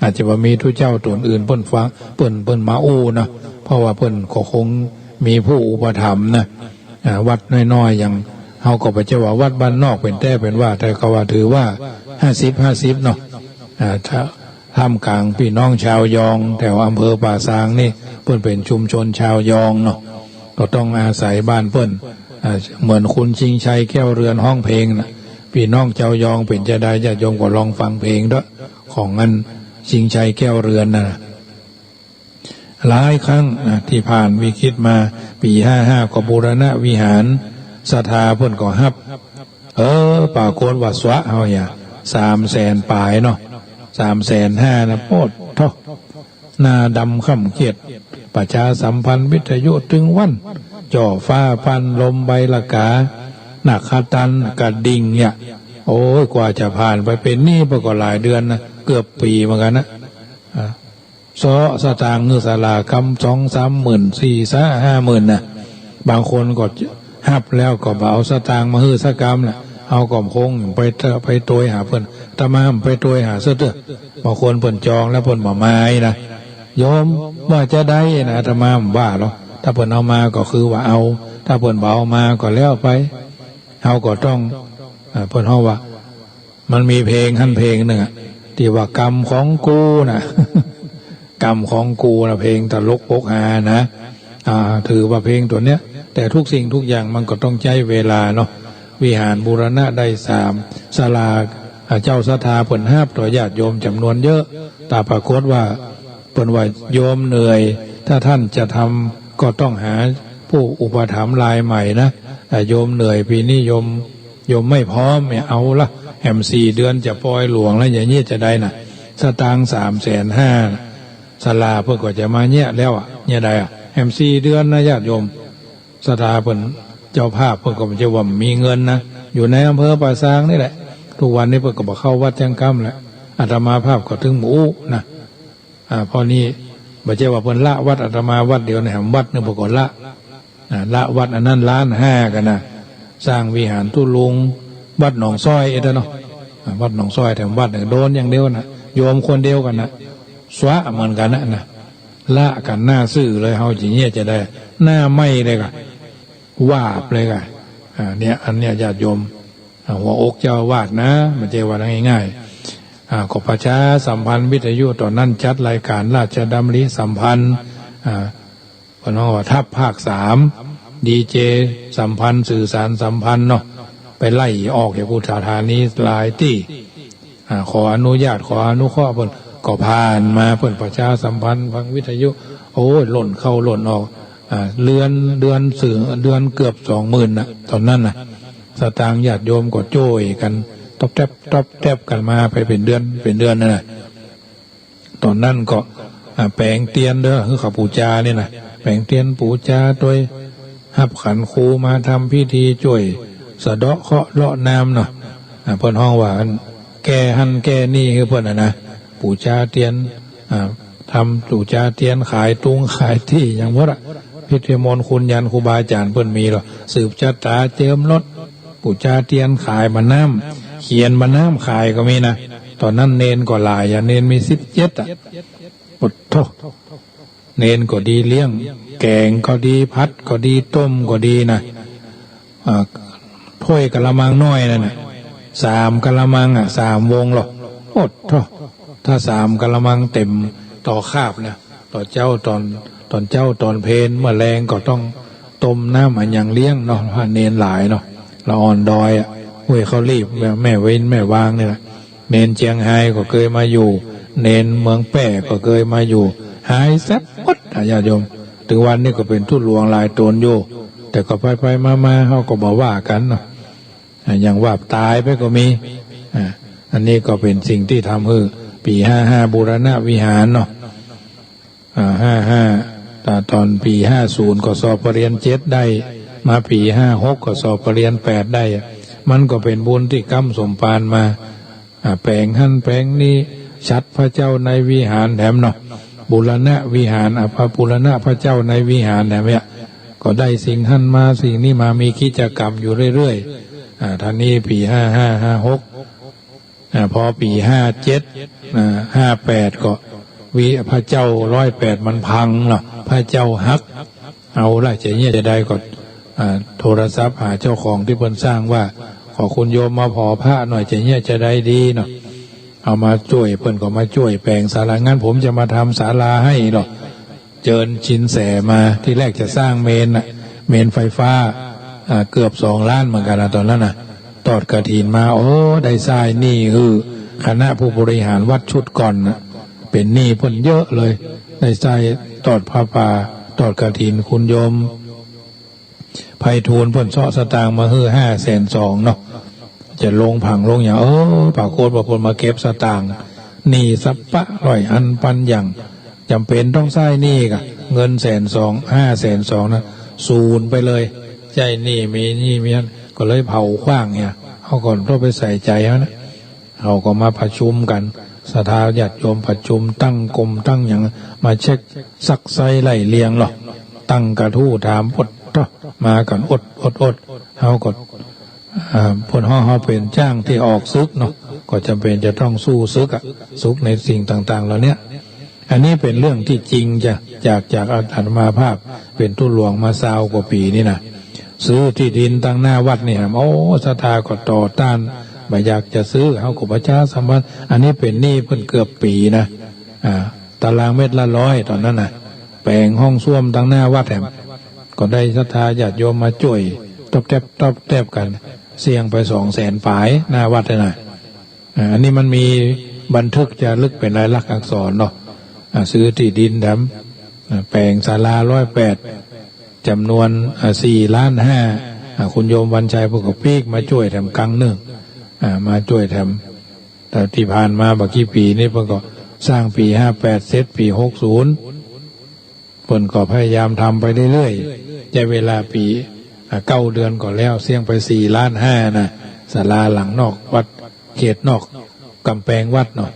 อาจจะบ่มีตุ๊เจ้าต๋นอื่นเปิ้นฟัง เปิ้น เปิ้นมาอู้นะ เพราะว่าเปิ้นก็คงมีผู้อุปถัมภ์นะ อ่า วัดน้อยๆ อย่างเฮาก็บ่ใจ้ว่าวัดบ้านนอกเป๋นแต๊เป๋นว่า แต่ก็ว่าถือว่าห้าสิบห้าสิบเนาะ อ่า ถ้า ท่ามกลางปี้น้องจาวยอง แถวอำเภอป่าซางนี่ เปิ้นเป๋นชุมชนจาวยองเนาะ ก็ต้องอาศัยบ้านเปิ้น อ่า เหมือนคุณชิงชัยแก้วเรือนฮ้องเพลงน่ะ ปี้น้องจาวยองเป๋นจาใด ญาติโยมก็ลองฟังเพลงเต๊อะ ของอันชิงชัยแก้วเรือนน่ะ หลายครั้งนะ ตี้ผ่านวิกฤตมา ปี๋ห้าห้าก็บูรณะวิหาร ศรัทธาเปิ้นก็ฮับ เออ ปรากฏว่าสวะเฮาเหีย สามแสนป๋ายเนาะ สามแสนห้านะ โป๊ดโธ่ หน้าดำค่ำเคียด ประชาสัมพันธ์วิทยุตึงวัน จ่อฟ้า พัดลม ใบละกา หนักขะตัน กระดิ่งเนี่ย โอ้ย กว่าจะผ่านไป เป๋นหนี้เปิ้นก็หลายเดือนนะ เกือบปี๋เหมือนกั๋นนะ อ่า เซาะสตางค์หื้อศาลากำสองสามหมื่น สี่ห้าหมื่นน่ะ บางคนก็ฮับแล้วก็บ่เอาสตางค์มาหื้อสักกำน่ะ เฮาก็คงไปเต๊อะ ไปโตยหาเปิ้น อาตมาไปโตยหาเสียเต๊อะ บางคนเปิ้นจองแล้วเปิ้นบ่มานะ โยมว่าจาใดนะ อาตมาบ่ว่าหรอก ถ้าเปิ้นเอามาก็คือว่าเอา ถ้าเปิ้นบ่เอามาก็แล้วไป เฮาก็ต้อง อ่า เปิ้นฮ้องว่า มันมีเพลงหั้นเพลงนึ่งอะ ตี้ว่ากำของกูน่ะ กำของกูน่ะ เพลงตลกปกฮานะ อ่า ถือว่าเพลงตั๋วเนี้ย แต่ทุกสิ่งทุกอย่างมันก็ต้องใจ๊เวลาเนาะ วิหารบูรณะได้สาม ศาลา อ่า เจ้าศรัทธาเปิ้นฮับตั๋วญาติโยมจ๋ำนวนเยอะ แต่ปรากฏว่าเปิ้นว่าโยมเหนื่อย ถ้าท่านจะทำก็ต้องหาผู้อุปถัมภ์รายใหม่นะ อ่า โยมเหนื่อย ปี๋นี้โยม โยมไม่พร้อมเนี่ย เอาละ แหมสี่เดือนจะปอยหลวงแล้ว อย่างเงี้ยจะไดน่ะ สตางค์สามแสนห้า ศาลาเปิ้นก็จะมาเยียะแล้วอะ เยียะไดอะ แหมสี่เดือนนะญาติโยม ศรัทธาเปิ้น เจ้าภาพเปิ้นก็บ่ใจ้ว่ามีเงินนะ อยู่ในอำเภอป่าซางนี่แหละ ทุกวันนี้เปิ้นก็บ่เข้าวัดจังกำแล้ว อาตมาภาพก็ถึงบ่อู้นะ อ่า เพราะนี้บ่ใจ้ว่าเปิ้นละวัดอาตมาวัดเดียวนะ แหมวัดนึ่งเปิ้นก็ละ อ่า ละวัดอันนั้นล้านห้ากั๋นนะ สร้างวิหารตุ๊ลุง วัดหนองซ้อยเอเตอร์เนาะ อ่า วัดหนองซ้อยแถมวัดนึ่งโดนอย่างเดียวนะ โยมคนเดียวกั๋นนะ สวะเหมือนกั๋นนะ นะ ละกั๋นหน้าซื่อเลย เฮาจะเยียะจะได หน้าไหม้เลยก่ะ วาบเลยก่ะ อ่า เนี่ย อันเนี้ยญาติโยม อ่า หัวอกเจ้าอาวาสนะ บ่ใจ้ว่าง่ายๆ อ่า ก็ประชาสัมพันธ์วิทยุ ต๋อนนั้นจัดรายการราชดำริสัมพันธ์ อ่า เปิ้นฮ้องว่าทัพภาคสาม ดีเจสัมพันธ์ สื่อสารสัมพันธ์เนาะ ไปไล่ออกจากอุตสาหานีหลายตี้ อ่า ขออนุญาต ขออนุเคราะห์เปิ้น ก็ผ่านมา เปิ้นประชาสัมพันธ์ทางวิทยุ โอ้ย ล่นเข้าล่นออก อ่า เดือน เดือนเถิง เดือนเกือบสองหมื่นน่ะ ต๋อนนั้นน่ะ สตางค์ญาติโยมก็จ้วยกั๋น ต๊อบแต๊บ ต๊อบแต๊บกั๋นมาไปเป๋นเดือน เป๋นเดือนนั่นน่ะ ต๋อนนั้นก็ อ่า แป๋งเตียนเด้อ หื้อเขาปู๋จาเนี่ยนะ แป๋งเตียนปู๋จาตวย ฮับขันครูมาทำพิธีจ้วยสะเดาะเคราะห์เลาะน้ำเนาะ อ่า เปิ้นฮ้องว่า แก้หั้นแก้นี่หื้อเปิ้นน่ะนะ ปู๋จาเตียน อ่า ทำปู๋จาเตียน ขายตุงขายตี้อย่างหมดอะ พิธีมนต์คุณยันต์ครูบาอาจ๋ารย์เปิ้นมีหรอก สืบจะต๋า เจิมรถ ปู๋จาเตียน ขายบ่าน้ำ เขียนบ่าน้ำขายก็มีนะ ต๋อนนั้นเณรก็หลายอะ เณรมีสิบเจ็ดอะ โอ้โธ่ เณรก็ดีเลี้ยง แก๋งก็ดี ผัดก็ดี ต้มก็ดีนะ อ่า ถ้วยกะละมังน้อยนั่นน่ะ สามกะละมังอะ สามวงหรอก โอ๊ดเถาะ ถ้าสามกะละมังเต๋มต่อคาบนะ ต๋อนเจ๊าต๋อน ต๋อนเจ๊าต๋อนเพล เมื่อแลงก็ต้องต้มน้ำอะหยังเลี้ยงเนาะ พระเณรหลายเนาะ ละอ่อนดอยอะ ห้วยเข้าลีบ แม่ แม่เว็น แม่วางนี่แหละ เณรเจียงฮายก็เกยมาอยู่ เณรเมืองแป้ก็เกยมาอยู่ หายแซบหมดอะญาติโยม ตึงวันนี้ก็เป๋นทูตหลวงหลายต๋นอยู่ แต่ก็ไปๆ มาๆ เฮาก็บ่ว่ากั๋นเนาะ อ่า อย่างว่าต๋ายไปก็มี อ่า อันนี้ก็เป๋นสิ่งตี้ทำหื้อ ปี๋ห้าห้า บูรณะวิหารเนาะ อ่า ห้าห้า ต๋อนปี๋ห้าศูนย์ก็สอบปริญญาเจ็ดได้ มาปี๋ห้าหกก็สอบปริญญาแปดได้ มันก็เป๋นบุญตี้ก้ำสมปานมา อ่า แป๋งหั้นแป๋งนี่ ฉัตรพระเจ้าในวิหารแถมเนาะ บูรณะวิหาร อ่า พระบูรณะพระเจ้าในวิหารแถมเนี่ย ก็ได้สิ่งหั้นมาสิ่งนี้มา มีกิจกรรมอยู่เรื่อยๆ อ่า ท่านี้ปี๋ห้าห้า ห้าหก อ่า พอปี๋ห้าเจ็ด อ่า ห้าแปด ก็วิ พระเจ้าร้อยแปดมันพังเนาะ พระเจ้าหัก เอาละ จะเยียะจะใดก็ อ่า โทรศัพท์หาเจ้าของตี้เปิ้นสร้างว่า ขอคุณโยมมาผ่อพระหน่อย จะเยียะจะใดดีเนาะ เอามาจ้วย เปิ้นก็มาจ้วยแป๋งศาลา งั้นผมจะมาทำศาลาหื้อหรอก เจิญสินแสมา ทีแรกจะสร้างเมรุน่ะ เมรุไฟฟ้า อ่า เกือบสองล้านเหมือนกั๋นนะ ต๋อนนั้นน่ะ ตอดกฐินมา โอ้ ได้ใจ๊หนี้หื้อคณะผู้บริหารวัดชุดก่อนน่ะ เป๋นหนี้เปิ้นเยอะเลย ได้ใจ๊ตอดผ้าป่า ตอดกฐิน คุณโยมไพฑูรย์เปิ้นเซาะสตางค์มาหื้อห้าแสนสองเนาะ จะลงผังลงหยัง เออ ปรากฏว่าเปิ้นมาเก็บสตางค์ หนี้สัปปะร้อยอันปันอย่าง จ๋ำเป๋นต้องใจ๊หนี้ก่ะ เงินแสนสอง ห้าแสนสองนะ สูญไปเลย ใจ๊หนี้ มีหนี้มีอัน ก็เลยเผาขว้างเนี่ย เฮาก็บ่ไปใส่ใจ๋เฮานะ เฮาก็มาประชุมกั๋น ศรัทธาญาติโยมประชุม ตั้งกรมตั้งหยัง มาเช็คซักไซ้ไล่เรียงหรอก ตั้งกระทู้ถาม โอ๊ดเถาะ มากั๋นอดอดอด เฮาก็ อ่า เปิ้นฮ้องเฮาเป๋นจ้างตี้ออกศึกเนาะ ก็จ๋ำเป๋นจะต้องสู้ศึกอะ ศึกในสิ่งต่างๆ เหล่าเนี้ย อันนี้เป๋นเรื่องตี้จริงจ้ะ จาก จากอาตมาภาพเป๋นทูตหลวงมาซาวกว่าปี๋นี่นะ ซื้อตี้ดินตังหน้าวัดนี่แหม โอ้ ศรัทธาก็ต่อต้าน บ่อยากจะซื้อ เฮาก็ประชาสัมพันธ์ อันนี้เป๋นหนี้เปิ้นเกือบปี๋นะ อ่า ตารางเมตรละร้อย ต๋อนนั้นน่ะ แป๋งห้องส้วมตังหน้าวัดแหม ก็ได้ศรัทธาญาติโยมมาจ้วย ตอบแตบ ตอบแตบกั๋น เสี้ยงไปสองแสนป๋าย หน้าวัดน่ะนะ อ่า อันนี้มันมีบันทึกจารึกเป๋นลายลักษณ์อักษรเนาะ อ่า ซื้อตี้ดินแถม อ่า แป๋งศาลาร้อยแปด จ๋ำนวน อ่า สี่ล้านห้า อ่า คุณโยมวันชัยเปิ้นก็ปิ๊กมาจ้วยแถมกังนึ่ง อ่า มาจ้วยแถม แต่ตี้ผ่านมาบ่กี่ปี๋นี่เปิ้นก็สร้างปี๋ห้าแปดเสร็จ ปี๋หกศูนย์ เปิ้นก็พยายามทำไปเรื่อยๆ ใจ๊เวลาปี๋ อ่า เก้าเดือนก็แล้ว เสี้ยงไปสี่ล้านห้านะ ศาลาหลังนอกวัด เขตนอกก๋ำแปงวัดเนาะ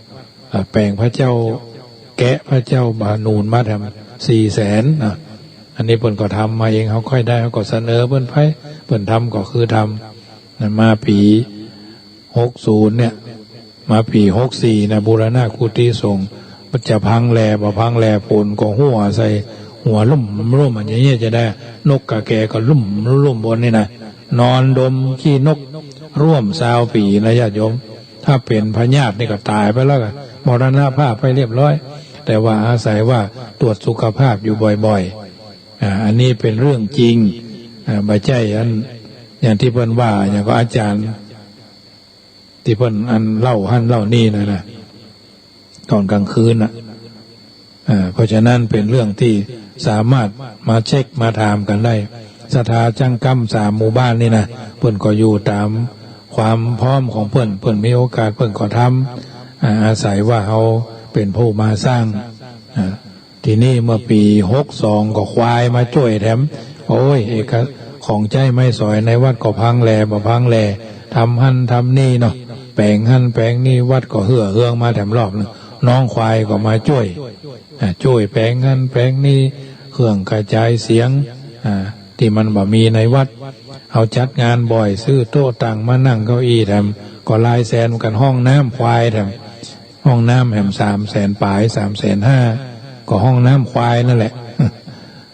อ่า แป๋งพระเจ้าแกะ พระเจ้าบ่าหนุนมาแถมสี่แสนนะ อันนี้เปิ้นก็ทำมาเอง เฮาค่อยได้ เฮาก็เสนอเปิ้นไป เปิ้นทำก็คือทำนะ มาปี๋หกศูนย์เนี่ย มาปี๋หกสี่นะ บูรณะกุฏิสงฆ์ จะพังแหล่บ่พังแหล่ ฝนก็หั้วใส่ หั้วลุ่มลุ่ม อันอย่างเงี้ยจะได้ นกกาแกก็ลุ่มลุ่มบนนี่นะ นอนดมขี้นกร่วมซาวปี๋นะญาติโยม ถ้าเป๋นพยาธินี่ก็ต๋ายไปแล้ว ก็มรณภาพไปเรียบร้อย แต่ว่าอาศัยว่าตรวจสุขภาพอยู่บ่อยๆ อ่า อันนี้เป๋นเรื่องจริง อ่า บ่ใจ้อัน อย่างตี้เปิ้นว่า อย่างก็อาจ๋ารย์ ตี้เปิ้นอันเล่าหั้นเล่านี่นะนะ ต๋อนกลางคืนน่ะ อ่า เพราะฉะนั้นเป๋นเรื่องตี้สามารถมาเช็คมาถามกั๋นได้ ศรัทธาจั๊งก้ำสามหมู่บ้านนี่นะ เปิ้นก็อยู่ต๋ามความพร้อมของเปิ้น เปิ้นมีโอกาสเปิ้นก็ทำ อ่า อาศัยว่าเฮาเป๋นผู้มาสร้าง อ่า ทีนี้เมื่อปี๋หกสองก็ควายมาจ้วยแถม โอ้ย เอกะ ของใจ๊ไม้สอยในวัดก็พังแหล่บ่พังแหล่ ทำหั้นทำนี่เนาะ แป๋งหั้นแป๋งนี่ วัดก็เหื่อเหืองมาแถมรอบนึ่ง น้องควายก็มาจ้วย อ่า จ้วยแป๋งหั้นแป๋งนี่ เครื่องกระจายเสียง อ่า ตี้มันบ่มีในวัด เฮาจัดงานบ่อย ซื้อโต๊ะตั้งมานั่งเก้าอี้แถม ก็หลายแสนกั๋น ห้องน้ำควายแถม ห้องน้ำแหมสามแสนป๋าย สามแสนห้า ก็ห้องน้ำควายนั่นแหละ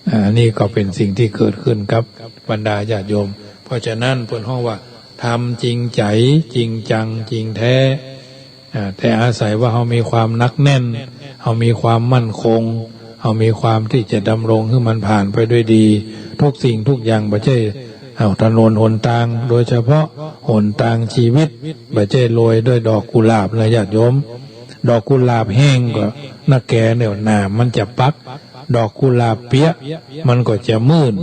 อ่า นี่ก็เป๋นสิ่งตี้เกิดขึ้นกับบรรดาญาติโยม เพราะฉะนั้นเปิ้นฮ้องว่าทำจริงใจ๋ จริงจัง จริงแท้ อ่า แต่อาศัยว่าเฮามีความหนักแน่น เฮามีความมั่นคง เฮามีความตี้จะดำรงหื้อมันผ่านไปด้วยดี ทุกสิ่งทุกอย่าง บ่ใจ้ เอา ถนนหนตาง โดยเฉพาะหนตางชีวิต บ่ใจ้โรยด้วยดอกกุหลาบนะญาติโยม ดอกกุหลาบแห้งก็นักแก่เนี่ยหนามมันจะปัก ดอกกุหลาบเปียะมันก็จะมื่น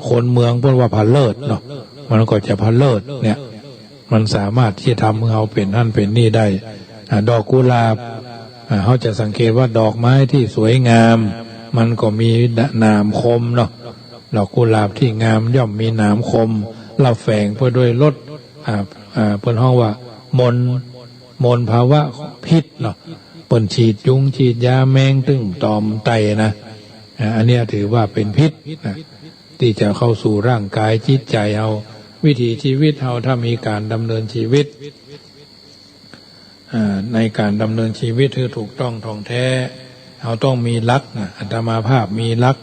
คนเมืองเปิ้นว่าผะเลิดเนาะ มันก็จะผะเลิดเนี่ย มันสามารถตี้ทำหื้อเฮาเป๋นหั้นเป๋นนี่ได้ อ่า ดอกกุหลาบ อ่า เฮาจะสังเกตว่าดอกไม้ตี้สวยงาม มันก็มีหนามคมเนาะ ดอกกุหลาบตี้งามย่อมมีหนามคม และแฝงไปด้วยรส อ่า อ่า เปิ้นฮ้องว่ามล มลภาวะพิษเนาะ เปิ้นฉีดยุงฉีดยาแมงตึงตอมไต่นะ อ่า อันเนี้ยถือว่าเป๋นพิษนะ ตี้จะเข้าสู่ร่างกายจิตใจ๋เฮา วิถีชีวิตเฮา ถ้ามีก๋านดำเนินชีวิต อ่า ในก๋านดำเนินชีวิตหื้อถูกต้องถ่องแท้ เฮาต้องมีหลักนะ อาตมาภาพมีหลัก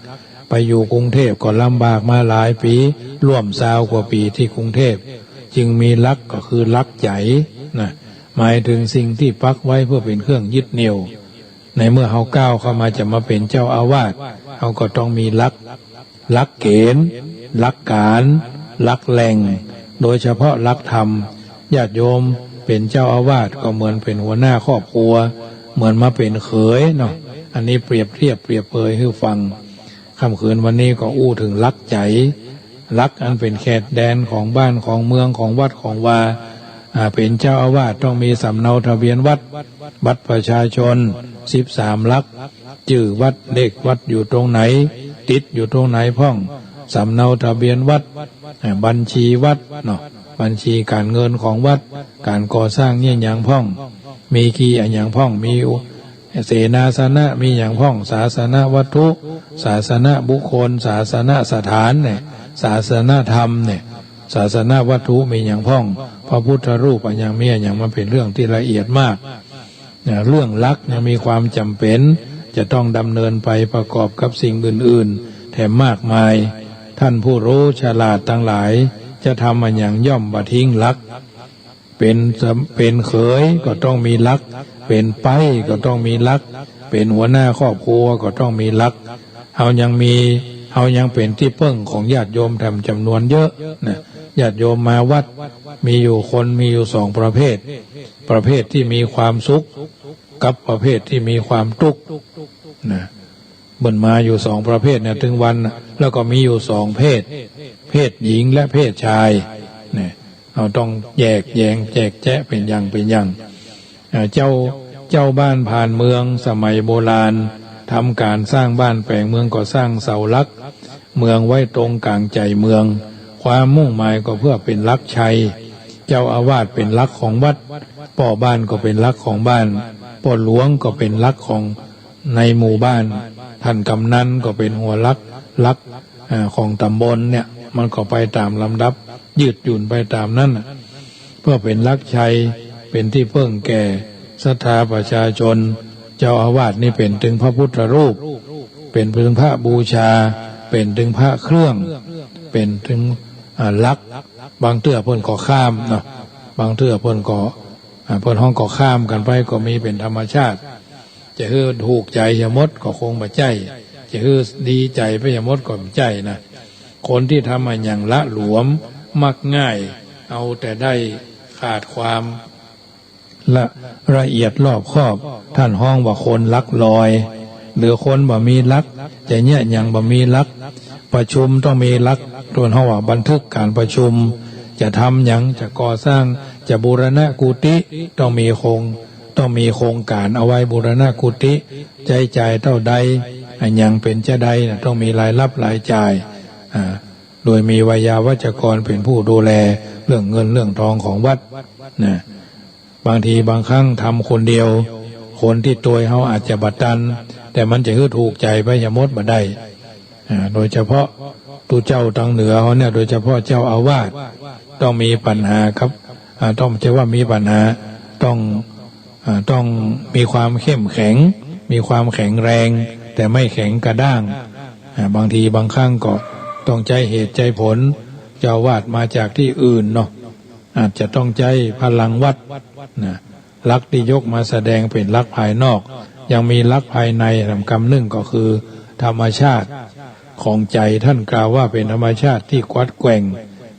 ไปอยู่กรุงเทพฯก็ลำบากมาหลายปี๋ ร่วมซาวกว่าปี๋ตี้กรุงเทพฯ จึงมีหลักก็คือหลักใจ๋นะ หมายเถิงสิ่งตี้ปักไว้เปื้อเป๋นเครื่องยึดเหนี่ยว ในเมื่อเฮาก้าวเข้ามาจะมาเป๋นเจ้าอาวาส เฮาก็ต้องมีหลัก หลักเก๋ณฑ์ หลักก๋าน หลักแหล่ง โดยเฉพาะหลักธรรม ญาติโยมเป๋นเจ้าอาวาสก็เหมือนเป๋นหัวหน้าครอบครัว เหมือนมาเป๋นเขยเนาะ อันนี้เปรียบเทียบเปรียบเปยหื้อฟัง ค่ำคืนวันนี้ก็อู้เถิงหลักใจ๋ หลักอันเป๋นเขตแดนของบ้านของเมืองของวัดของวา อ่า เป๋นเจ้าอาวาสต้องมีสำเนาทะเบียนวัด บัตรประชาชน สิบสามหลัก จื้อวัด เลขวัดอยู่ตรงไหน ติดอยู่ตรงไหนพ่อง สำเนาทะเบียนวัด อ่า บัญชีวัดเนาะ บัญชีก๋านเงินของวัด ก๋านก่อสร้างเยียะหยังพ่อง มีกี่อะหยังพ่อง มีอุ เสนาสนะมีหยังพ่อง ศาสนวัตถุ ศาสนบุคคล ศาสนสถานเนี่ย ศาสนธรรมเนี่ย ศาสนวัตถุมีหยังพ่อง พระพุทธรูปอะหยัง มีอะหยัง มันเป๋นเรื่องตี้ละเอียดมากนะ เรื่องหลักยังมีความจ๋ำเป๋น จะต้องดำเนินไปประกอบกับสิ่งอื่นๆ แถมมากมาย ท่านผู้รู้ฉลาดตังหลาย จะทำอะหยังย่อมบ่ทิ้งหลัก เป๋นสำ เป๋นเขยก็ต้องมีหลัก เป๋นใป๊ก็ต้องมีหลัก เป๋นหัวหน้าครอบครัวก็ต้องมีหลัก เฮายังมี เฮายังเป๋นตี้เปิ้งของญาติโยมแถมจ๋ำนวนเยอะนะ ญาติโยมมาวัด มีอยู่คน มีอยู่สองประเภท ประเภทตี้มีความสุข กับประเภทตี้มีความตุ๊กข์นะ เปิ้นมาอยู่สองประเภทเนี่ย ตึงวันน่ะ แล้วก็มีอยู่สองเพศ เพศหญิงและเพศชายเนี่ย เฮาต้องแยกแยงแจกแจะเป๋นอย่างเป๋นอย่าง อ่า เจ้า เจ้าบ้านผ่านเมืองสมัยโบราณ ทำก๋านสร้างบ้านแป๋งเมืองก็สร้างเสาหลักเมืองไว้ตรงก๋างใจ๋เมือง ความมุ่งหมายก็เพื่อเป๋นหลักชัย เจ้าอาวาสเป๋นหลักของวัด ป้อบ้านก็เป๋นหลักของบ้าน ป้อหลวงก็เป๋นหลักของในหมู่บ้าน ท่านกำนัลก็เป๋นหัวหลัก หลัก อ่า ของต๋ำบลเนี่ย มันก็ไปต๋ามลำดับ ยืดหยุ่นไปต๋ามนั้นน่ะ เพื่อเป๋นหลักชัย เป๋นตี้เปิ้งแก่ศรัทธาประชาชน เจ้าอาวาสนี่เป๋นตึงพระพุทธรูป เป๋นตึงพระบูชา เป๋นตึงพระเครื่อง เป๋นตึง อ่า หลัก บางเตื้อเปิ้นก็ข้ามเนาะ บางเตื้อเปิ้นก็ อ่า เปิ้นฮ้องก็ข้ามกั๋นไปก็มีเป๋นธรรมชาติ จะหื้อถูกใจ๋เหียหมดก็คงบ่ใจ้ จะหื้อดีใจ๋ไปเหียหมดก็บ่ใจ้นะ คนตี้ทำอะหยังหละหลวม มักง่าย เอาแต่ได้ ขาดความละ ละเอียดรอบคอบ ท่านฮ้องว่าคนหลักลอย หรือคนบ่มีหลัก จะเยียะหยังบ่มีหลัก ประชุมต้องมีหลัก เปิ้นฮ้องว่าบันทึกก๋านประชุม จะทำหยัง จะก่อสร้าง จะบูรณะกุฏิ ต้องมีโครง ต้องมีโครงก๋านเอาไว้บูรณะกุฏิ ใจ๊จ่ายเต้าใด อะหยังเป๋นจาใดน่ะ ต้องมีรายรับรายจ่าย อ่า โดยมีไวยาวัจกรเป๋นผู้ดูแลเรื่องเงินเรื่องทองของวัดนะ บางทีบางครั้งทำคนเดียว คนตี้ตวยเฮาอาจจะบ่ตัน แต่มันจะหื้อถูกใจ๋ไปเหียหมดบ่ได้ อ่า โดยเฉพาะตุ๊เจ้าตางเหนือเฮาเนี่ย โดยเฉพาะเจ้าอาวาส ต้องมีปัญหาครับ อ่า ต้อง บ่ใจ้ว่ามีปัญหา ต้อง อ่า ต้องมีความเข้มแข็ง มีความแข็งแรง แต่ไม่แข็งกระด้าง อ่า บางทีบางครั้งก็ต้องใจ๊เหตุใจ๊ผล เจ้าอาวาสมาจากตี้อื่นเนาะ อาจจะต้องใจ๊พลังวัดนะ หลักตี้ยกมาแสดงเป๋นหลักภายนอก ยังมีหลักภายใน สำคัญนึ่งก็คือธรรมชาติของใจ๋ ท่านกล่าวว่าเป๋นธรรมชาติตี้กวัดแกว่ง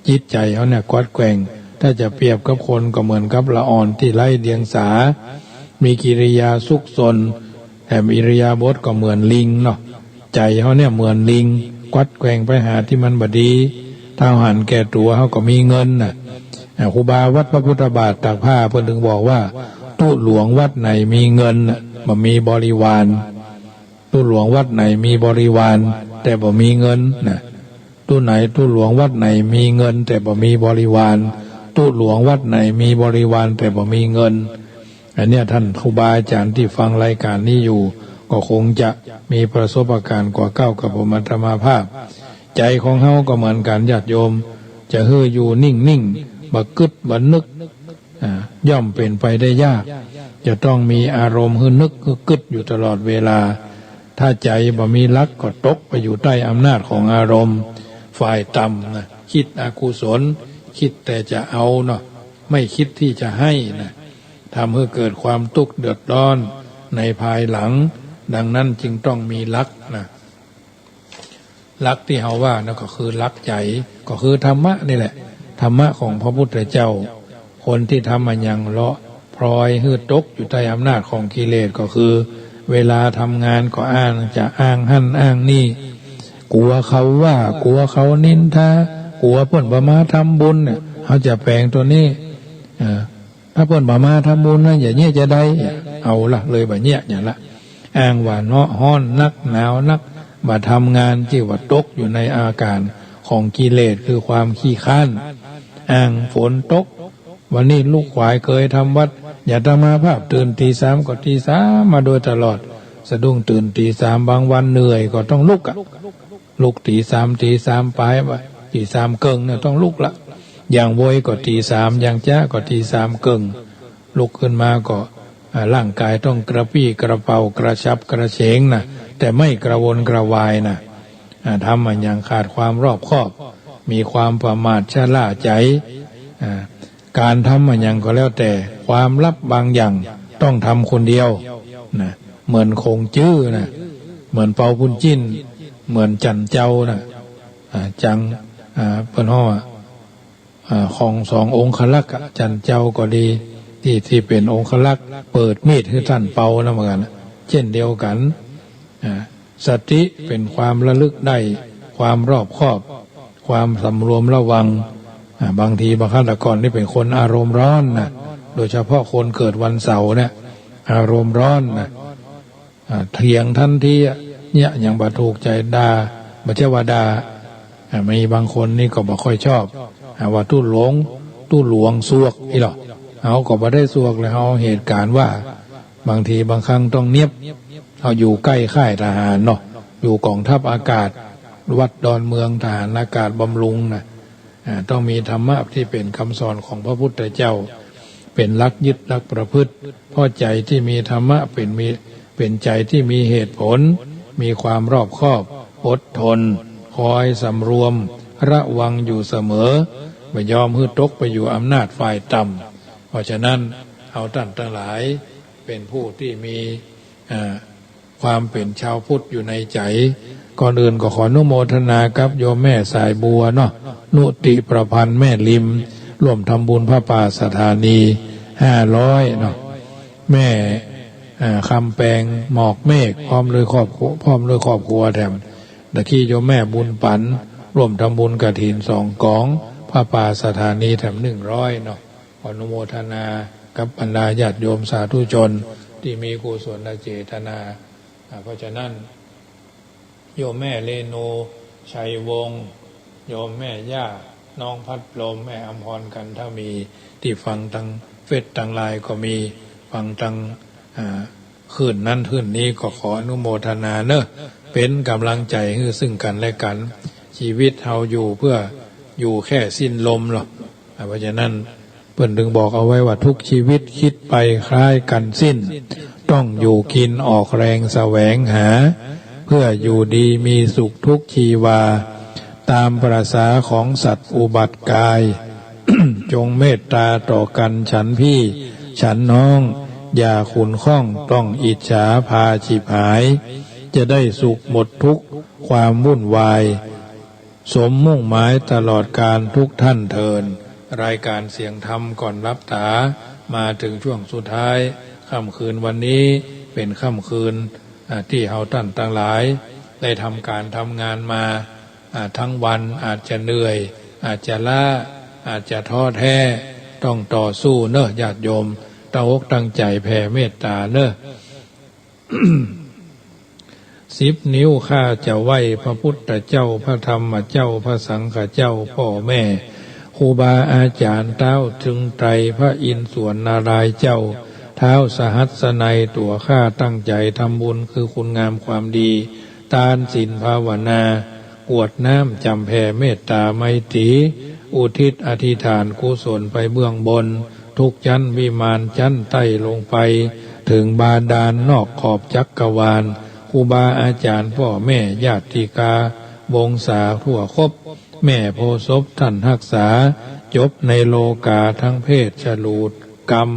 จิตใจ๋เฮาเนี่ยกวัดแกว่ง ถ้าจะเปรียบกับคนก็เหมือนกับละอ่อนตี้ไร้เดียงสา มีกิริยาซุกซน แถมอิริยาบถก็เหมือนลิงเนาะ ใจ๋เฮาเนี่ยเหมือนลิง กวัดแกว่งไปหาตี้มันบ่ดี ถ้าหันแก่ตั๋วเฮาก็มีเงินน่ะ อ่า ครูบาวัดพระพุทธบาทตากผ้าเปิ้นถึงบอกว่า ตุ๊หลวงวัดไหนมีเงินน่ะ บ่มีบริวาร ตุ๊หลวงวัดไหนมีบริวาร แต่บ่มีเงินน่ะ ตุ๊ไหน ตุ๊หลวงวัดไหนมีเงิน แต่บ่มีบริวาร ตุ๊หลวงวัดไหนมีบริวาร แต่บ่มีเงิน อันเนี้ยท่านครูบาอาจ๋ารย์ตี้ฟังรายก๋านนี้อยู่ ก็คงจะมีประสบก๋ารณ์กว่าเก้ากับผมอาตมาภาพ ใจ๋ของเฮาก็เหมือนกั๋นญาติโยม จะหื้ออยู่นิ่งๆ บ่กึ๊ดบ่นึก อ่า ย่อมเป๋นไปได้ยาก จะต้องมีอารมณ์หื้อนึกหื้อกึ๊ดอยู่ตลอดเวลา ถ้าใจ๋บ่มีหลักก็ตกไปอยู่ใต้อำนาจของอารมณ์ฝ่ายต่ำนะ คิดอกุศล คิดแต่จะเอาเนาะ ไม่คิดตี้จะให้นะ ทำหื้อเกิดความตุ๊กข์เดือดร้อนในภายหลัง ดังนั้นจึงต้องมีหลักนะ หลักตี้เฮาว่านั่นก็คือหลักใจ๋ ก็คือธรรมะนี่แหละ ธรรมะของพระพุทธเจ้า คนตี้ทำอะหยังเลาะพลอยหื้อตกอยู่ใต้อำนาจของกิเลส ก็คือเวลาทำงานก็อ้างจะอ้างหั้นอ้างนี่ กั๋วเขาว่า กั๋วเขานินทา กั๋วเปิ้นบ่มาทำบุญเนี่ย เฮาจะแปลงตั๋วนี้ เอ่อ ถ้าเปิ้นบ่มาทำบุญนะ อย่างเนี้ยจะได้ เอาละ เลยบ่เนี้ย อย่างละ อ้างว่าเนาะฮ้อนนัก หนาวนัก บ่ทำงาน จื้อว่าตกอยู่ในอาก๋ารของกิเลส คือความขี้คร้าน อ้างฝนตก วันนี้ลูกขวายเกยทำวัด อาตมาภาพตื่นตี๋สามก็ตี๋สามมาโดยตลอด สะดุ้งตื่นตี๋สาม บางวันเหนื่อยก็ต้องลุกอะ ลุกตี๋สาม ตี๋สามปลาย บ่า ตี๋สามเกิ่งเนี่ยต้องลุกละ อย่างโวยก็ตี๋สาม อย่างจ๊ะก็ตี๋สามเกิ่ง ลุกขึ้นมาก็ อ่า ร่างก๋ายต้องกระปรี้กระเปร่ากระฉับกระเฉงนะ แต่ไม่กระวนกระวายนะ อ่า ทำอะหยังขาดความรอบคอบ มีความประมาทชะล่าใจ อ่า ก๋านทำอะหยังก็แล้วแต่ ความลับบางอย่างต้องทำคนเดียวนะ เหมือนขงจื้อนะ เหมือนเปาบุญจิ้น เหมือนจั๋นเจ้านะ อ่า จัง อ่า เปิ้นฮ้อง อ่า ของสององครักษ์อะ จั๋นเจ้าก็ดี ตี้ ตี้เป๋นองครักษ์เปิดมีดหื้อต้านเปานะ เหมือนกั๋นนะ เช่นเดียวกั๋น อ่า สติเป๋นความระลึกได้ ความรอบคอบ ความสำรวมระวัง อ่า บางทีบางครั้งแต่ก่อนนี่เป๋นคนอารมณ์ร้อนนะ โดยเฉพาะคนเกิดวันเสาร์เนี่ย อารมณ์ร้อนนะ อ่า เถียงตันทีอะ เนี่ย หยังบ่ถูกใจ๋ด่า บ่ใจ้ว่าด่า อ่า มีบางคนนี่ก็บ่ค่อยชอบ อ่า ว่าตุ๊หลวง ตุ๊หลวงสวกอี้หรอ เฮาก็บ่ได้สวกเลย เฮาเหตุก๋ารณ์ว่า บางทีบางครั้งต้องเนียบ เฮาอยู่ใก้ค่ายทหารเนาะ อยู่ก๋องทัพอากาศ วัดดอนเมือง ทหารอากาศบำรุงนะ อ่า ต้องมีธรรมะตี้เป๋นกำสอนของพระพุทธเจ้า เป๋นหลักยึดหลักประพฤติ เพราะใจ๋ตี้มีธรรมะเป๋นมี เป๋นใจ๋ตี้มีเหตุผล มีความรอบคอบ อดทน คอยสำรวม ระวังอยู่เสมอ บ่ยอมหื้อตกไปอยู่อำนาจฝ่ายต่ำ เพราะฉะนั้น เฮาต้านตังหลาย เป๋นผู้ตี้มี อ่า ความเป๋นชาวพุทธอยู่ในใจ๋ ก่อนอื่นก็ขออนุโมทนากับโยมแม่สายบัวเนาะ นุติประพันธ์แม่ริม ร่วมทำบุญผ้าป่าสถานี ห้าร้อยเนาะ แม่ อ่า คำแปงหมอกเมฆ พร้อมด้วยครอบครัว พร้อมด้วยครอบครัวแถม ตะกี้โยมแม่บุญปัน ร่วมทำบุญกฐินสองก๋อง ผ้าป่าสถานีแถมหนึ่งร้อยเนาะ ขออนุโมทนากับบรรดาญาติโยมสาธุชนตี้มีกุศลเจตนา อ่า เพราะฉะนั้น โยมแม่เรนู ชัยวงศ์ โยมแม่ย่า น้องพัดลม แม่อำพร กันทมี ตี้ฟังตังเฟซตังไลน์ก็มี ฟังตัง อ่า คลื่นนั้นคลื่นนี้ ก็ขออนุโมทนาเนอะ เป๋นก๋ำลังใจ๋หื้อซึ่งกั๋นและกั๋น ชีวิตเฮาอยู่เปื้ออยู่แค่สิ้นลมหรอก อ่า เพราะฉะนั้น เปิ้นถึงบอกเอาไว้ว่า ทุกชีวิตคิดไปคล้ายกั๋นสิ้น ต้องอยู่กินออกแรงแสวงหา เพื่ออยู่ดีมีสุขทุกชีวา ตามประสาของสัตว์อุบัติกาย จงเมตตาต่อกันฉันพี่ฉันน้อง อย่าขุ่นข้องต้องอิจฉาพาฉิบหาย จะได้สุขหมดทุกข์ความวุ่นวาย สมมุ่งหมายตลอดกาลทุกท่านเทอญ รายการเสียงธรรมก่อนหลับต๋า มาถึงช่วงสุดท้าย ค่ำคืนวันนี้เป็นค่ำคืน อ่า ตี้เฮาต้านตังหลายได้ทำก๋านทำงานมา อ่า ทั้งวัน อาจจะเหนื่อย อาจจะล้า อาจจะท้อแท้ ต้องต่อสู้เนาะญาติโยม ตั้งอกตั้งใจ๋แผ่เมตต๋าเนาะ สิบนิ้วข้าจะไหว้พระพุทธเจ้า พระธรรมเจ้า พระสังฆเจ้า ป้อแม่ ครูบาอาจ๋ารย์ เต๊าเถิงไตร พระอินทร์สวรรค์นารายณ์เจ้า ท้าวสหัสสนัย ตั๋วข้าตั้งใจ๋ทำบุญคือคุณงามความดี ตานศีลภาวนา กรวดน้ำจ๋ำแผ่เมตต๋าไมตรี๋ อุทิศอธิษฐานกุศลไปเบื้องบน ทุกจั๊นวิมานจั๊นใต้ลงไป เถิงบาดาลนอกขอบจักรวาล ครูบาอาจ๋ารย์ ป้อแม่ญาติกา วงศาทั่วครบ แม่โพธิ์ศพต้านฮักษา จบในโลก๋าทั้งเพศฉลูดกรรม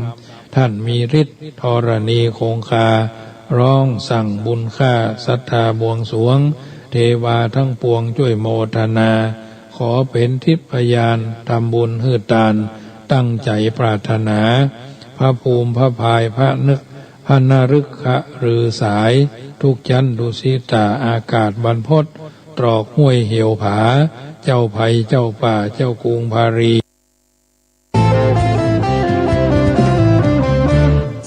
ต้านมีฤทธิ์ธรณีคงคา ฮ้องสั่งบุญข้าศรัทธาบวงสรวง เทวาทั้งปวงจ้วยโมทนา ขอเป๋นทิพยานทำบุญหื้อตาน ตั้งใจ๋ปรารถนา พระภูมิพระพายพระนึก พระนฤกษ์ฤๅษาย ทุกจั๊นดุสิตา อากาศบรรพต ตรอกห้วยเหวผา เจ้าไพรเจ้าป่า เจ้ากรุงพารี